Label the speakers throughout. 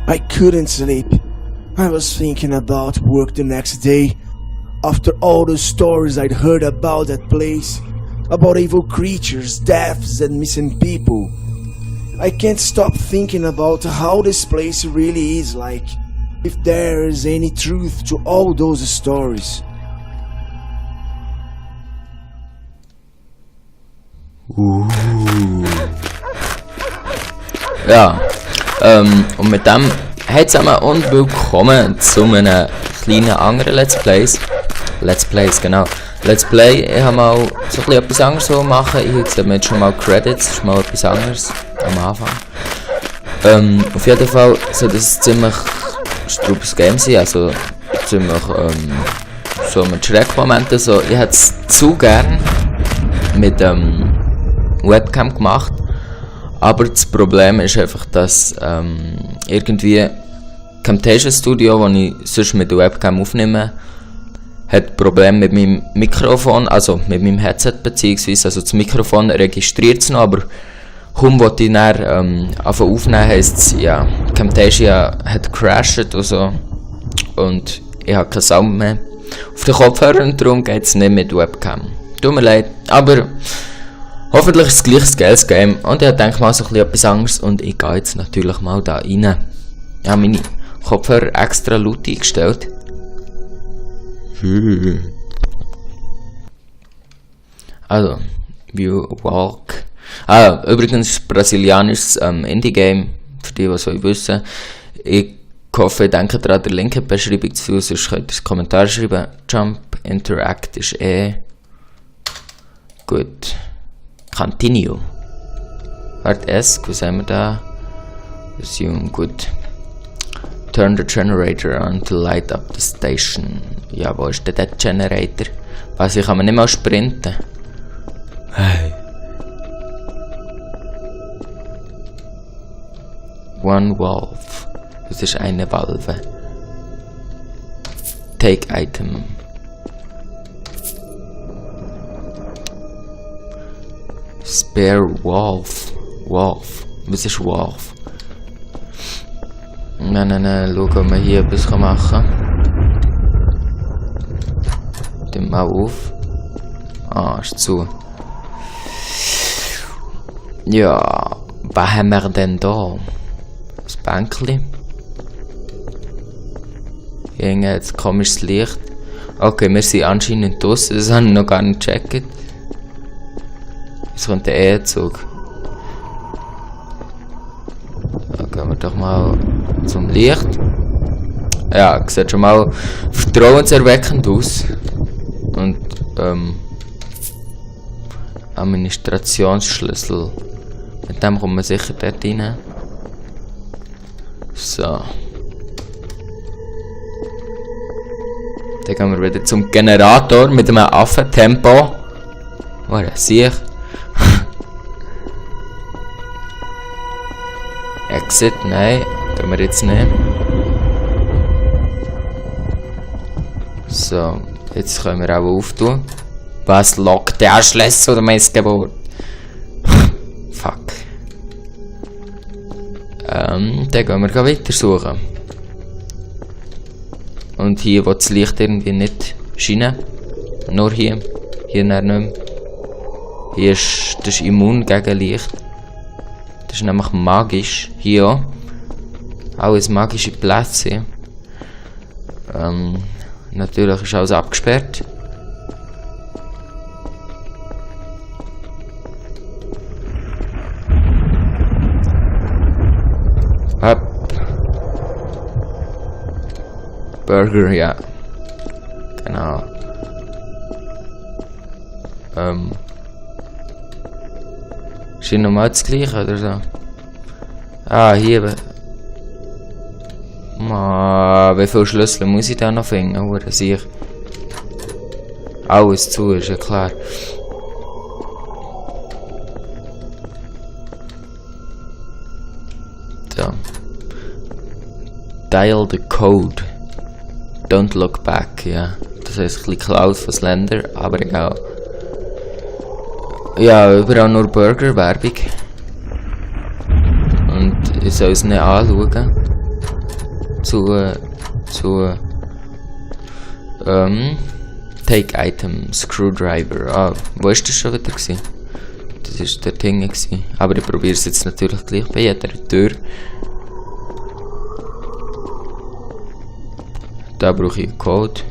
Speaker 1: I couldn't sleep. I was thinking about work the next day. After all the stories I'd heard about that place, about evil creatures, deaths and missing people, I can't stop thinking about how this place really is like, if there is any truth to all those stories.
Speaker 2: Ja, und mit dem hey zusammen und willkommen zu einem kleinen anderen Let's Plays, genau. Let's Play, ich habe mal so etwas anderes machen. Ich sehe mir jetzt schon mal Credits, das ist mal etwas anderes am Anfang. Auf jeden Fall soll das ziemlich strubes Game sein, also ziemlich so mit Schreckmomenten. So. Ich hätte es zu gern mit Webcam gemacht, aber das Problem ist einfach, dass irgendwie Camtasia Studio, wo ich sonst mit der Webcam aufnehme, hat Probleme mit meinem Mikrofon, also mit meinem Headset beziehungsweise, also das Mikrofon registriert es noch, aber kaum wollte ich dann aufnehmen, heisst es, ja, Camtasia hat crashed und so und ich habe keinen Sound mehr auf den Kopfhörern und darum geht es nicht mit Webcam. Tut mir leid, aber hoffentlich ist es gleich ein geiles Game und ich denke mal so etwas anderes und ich gehe jetzt natürlich mal da rein. Ich habe meine Kopfhörer extra laut eingestellt. Also, View Walk. Übrigens brasilianisches Indie-Game, für die, was ich wissen. Ich hoffe, ihr denkt daran, den Link in der Beschreibung zu, sonst könnt ihr das Kommentar schreiben. Jump, Interact ist gut. Continue. Warte, was haben wir da? Resume, gut. Turn the generator on to light up the station. Ja, wo ist denn der Generator? Was, ich kann mir nicht mal sprinten. Hey. One valve. Das ist eine Valve. Take item. Spare valve. Valve. Was ist Valve? Nein, schauen, ob wir hier etwas machen kann. Den mal auf. Ist zu. Ja, was haben wir denn da? Das Bänkchen. Hier hat komisches Licht. Okay, wir sind anscheinend draussen, das habe ich noch gar nicht gecheckt. Jetzt kommt der E-Zug. Da gehen wir doch mal zum Licht. Ja, sieht schon mal vertrauenserweckend aus. Und Administrationsschlüssel. Mit dem kommt man sicher dort rein. So. Dann gehen wir wieder zum Generator mit einem Affentempo. Oh, das sehe ich. Exit, nein, können wir jetzt nicht. So, jetzt können wir auch auftun. Was lockt der Schlüssel oder Missgeburt? Fuck. Dann gehen wir weiter suchen. Und hier, wo das Licht irgendwie nicht scheint. Nur hier. Hier nicht mehr. Hier ist das immun gegen Licht. Das ist nämlich magisch. Hier auch. Alles magische Plätze. Natürlich ist alles abgesperrt. Hopp. Burger, ja. Genau. Ist hier nochmal das gleiche oder so? Ah, hier. Wie viele Schlüssel muss ich da noch finden? Oh, das sehe ich. Alles zu, ist ja klar. So. Dial the code. Don't look back, ja. Das heisst ein bisschen Cloud von Slender, aber egal. Ja, überall nur Burger-Werbung. Und ich soll es nicht anschauen. Take Item, Screwdriver. Ah, wo ist das schon wieder gewesen? Das ist der Ding gewesen. Aber ich probiere es jetzt natürlich gleich bei jeder Tür. Da brauche ich einen Code.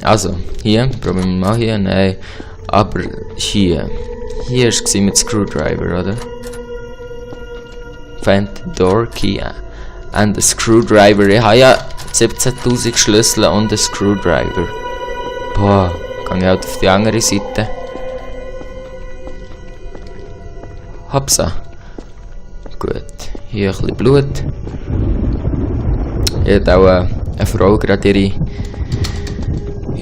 Speaker 2: Also, hier, probieren wir mal hier, nein. Aber hier. Hier war es mit Screwdriver, oder? Find the door key and a screwdriver. Ich habe ja 17.000 Schlüssel und einen Screwdriver. Boah, gehe ich halt auf die andere Seite. Hopsa. Gut, hier ein bisschen Blut. Ich hatte auch eine Frau gerade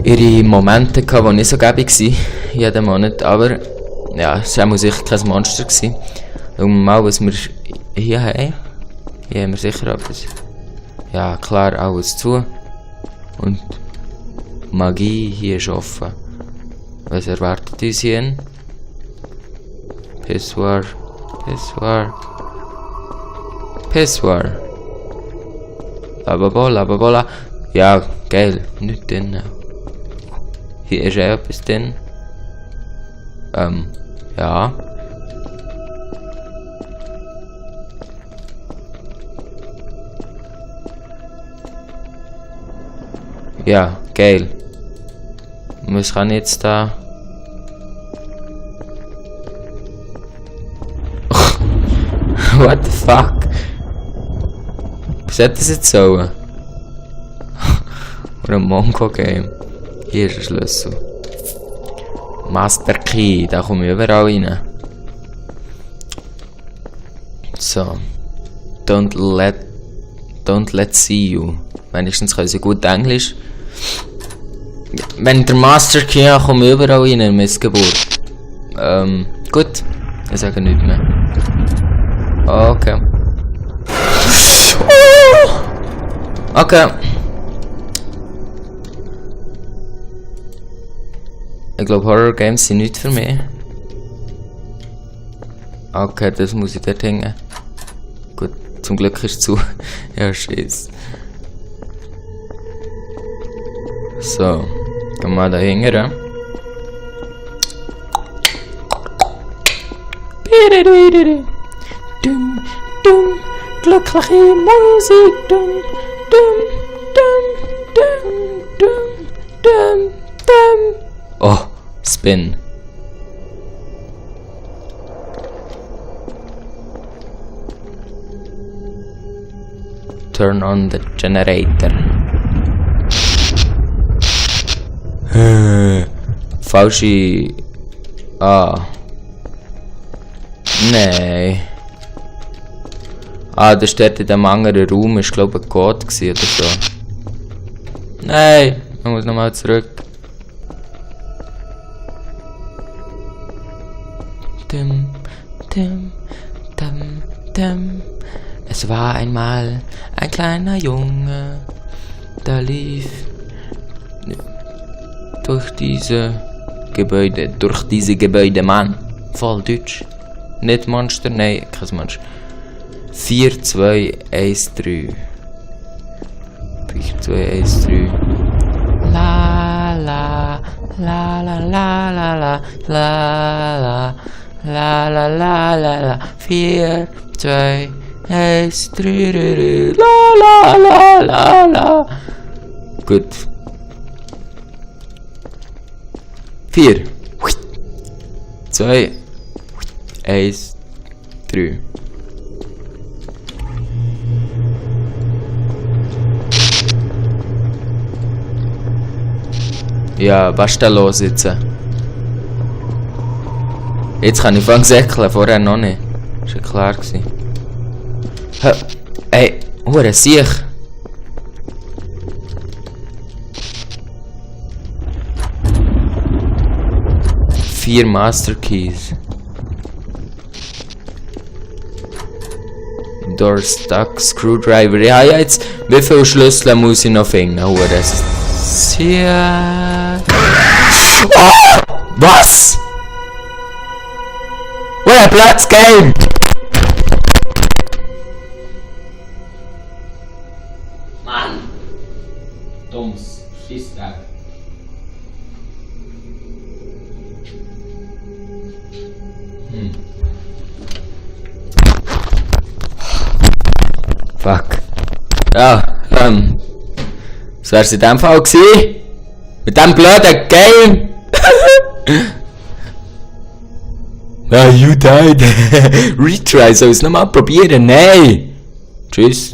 Speaker 2: ihre Momente gehabt, die nicht so gäbig waren, jeden Monat, aber ja, es war sicher kein Monster gewesen. Schauen wir mal, was wir hier haben. Hier haben wir sicher etwas. Ja, klar, alles zu. Und Magie hier ist offen. Was erwartet uns hier? Pissoir. Lababola. Ja, geil. Nicht drin. Hier ist etwas drin. Ja. Ja, geil. Was kann ich jetzt da? What the fuck? Was hat das jetzt so? Oder ein Mongo-Game. Hier ist der Schlüssel. Master Key, da komme ich überall rein. So. Don't let see you. Wenigstens können sie gut Englisch. Wenn der Master Key komme ich überall rein in Missgeburt. Gut. Ich sage nichts mehr. Okay. Okay. Ich glaube, Horror Games sind nicht für mich. Okay, das muss ich dort hängen. Gut, zum Glück ist es zu. Ja, scheiße. So, gehen wir da hängen. Dum, dum, glückliche Musik. Dum, dum, dum, dum, dum, dum, dum. Oh, Spin. Turn on the generator. Falsche. Ah. Nein. Ah, das steht in dem anderen Raum, ist glaube ich ein Code gewesen oder so. Nein, man muss nochmal zurück. Dim, dim, dim, dim. Es war einmal ein kleiner Junge, der lief durch diese Gebäude, Mann. Voll Deutsch. Nicht Monster, nein, kein Monster. 4, 2, 1, 3. 4, 2, 1, 3. La la la la la la la la la la la la la 4, 2, 1, 3 la la la la. Gut. 4, 2, 1, 3. Ja, was ist da los jetzt? Jetzt kann ich fangen säckeln, vorher noch nicht. Ist ja klar gewesen. Ey, hure Siech. Vier Master Keys. Door stuck, Screwdriver. Ja, jetzt. Wie viele Schlüssel muss ich noch finden? Hure Siech. Oh, was? What a Platz Game! Fuck. Ja, das wär's in dem Fall gewesen. Mit dem blöden Game. Ah, you died. Retry, soll ich's nochmal probieren? Nein. Tschüss.